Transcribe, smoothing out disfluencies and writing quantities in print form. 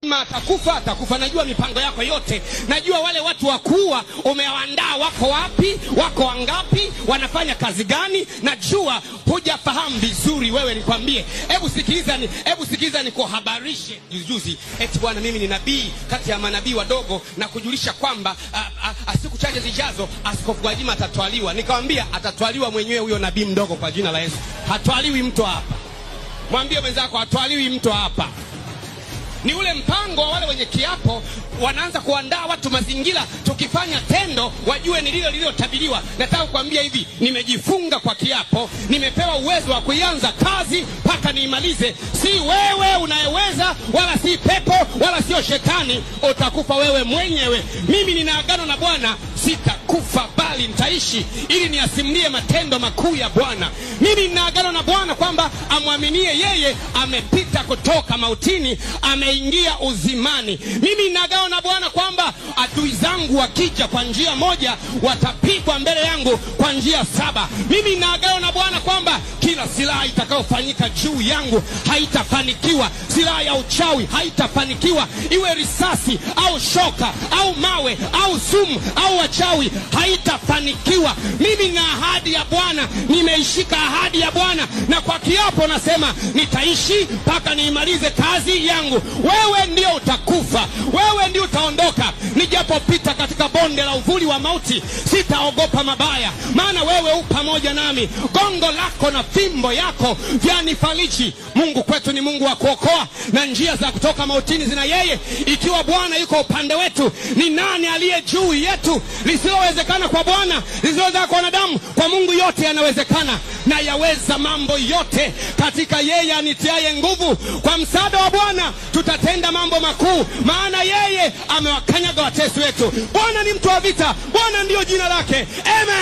Atakufa, atakufa. Najua mipango yako yote. Najua wale watu wakuwa umewaandaa wako wapi, wako wangapi, wanafanya kazi gani. Najua hujafahamu vizuri wewe, nikwambie. Hebu sikiliza nikuhabarishe. Juzi eti bwana mimi ni nabii kati ya manabii wadogo na kujulisha kwamba siku chache zijazo Askofu Gwajima atatwaliwa. Nikamwambia atatwaliwa mwenyewe huyo nabii mdogo kwa jina la Yesu. Hatwaliwi mtu hapa. Mwambie mwenzako hatwaliwi mtu hapa. Ni ule mpango wa wale wenye kiapo, wanaanza kuandaa watu mazingira, tukifanya tendo wajue ni lile lililotabiriwa. Nataka kuambia hivi, nimejifunga kwa kiapo, nimepewa uwezo wa kuianza kazi mpaka niimalize. Si wewe unayeweza, wala si pepo, wala sio shetani, utakufa wewe mwenyewe. Mimi nina agano na Bwana, sitakufa bali nitaishi ili niasimulie matendo makuu ya Bwana. Mimi nina agano na Bwana kwamba amwaminie yeye amepita kutoka mautini, ameingia uzimani. Mimi nina agano na Bwana kwamba adui zangu wakija kwa njia moja watapigwa mbele yangu kwa njia saba. Mimi nina agano na Bwana kwamba kila silaha itakayofanyika juu yangu haitafanikiwa. Silaha ya uchawi haitafanikiwa, iwe risasi au shoka au mawe au sumu au wachawi, haitafanikiwa. Mimi na ahadi ya Bwana, nimeishika ahadi ya Bwana, na kwa kiapo nasema nitaishi mpaka niimalize kazi yangu. Wewe ndio utakufa, wewe ndio utaondoka. Nijapopita katika bonde la uvuli wa mauti, sitaogopa mabaya, maana wewe u pamoja nami. Gongo lako na fimbo yako vyanifariji. Mungu kwetu ni Mungu wa kuokoa, na njia za kutoka mautini zina yeye. Ikiwa Bwana yuko upande wetu, ni nani aliye juu yetu? Lisilowezekana kwa Bwana, lisilowezekana kwa wanadamu, kwa Mungu yote yanawezekana. Na yaweza mambo yote katika yeye anitiaye nguvu. Kwa msaada wa Bwana tutatenda mambo makuu, maana yeye amewakanyaga watesi wetu. Bwana ni mtu wa vita, Bwana ndiyo jina lake. Amen.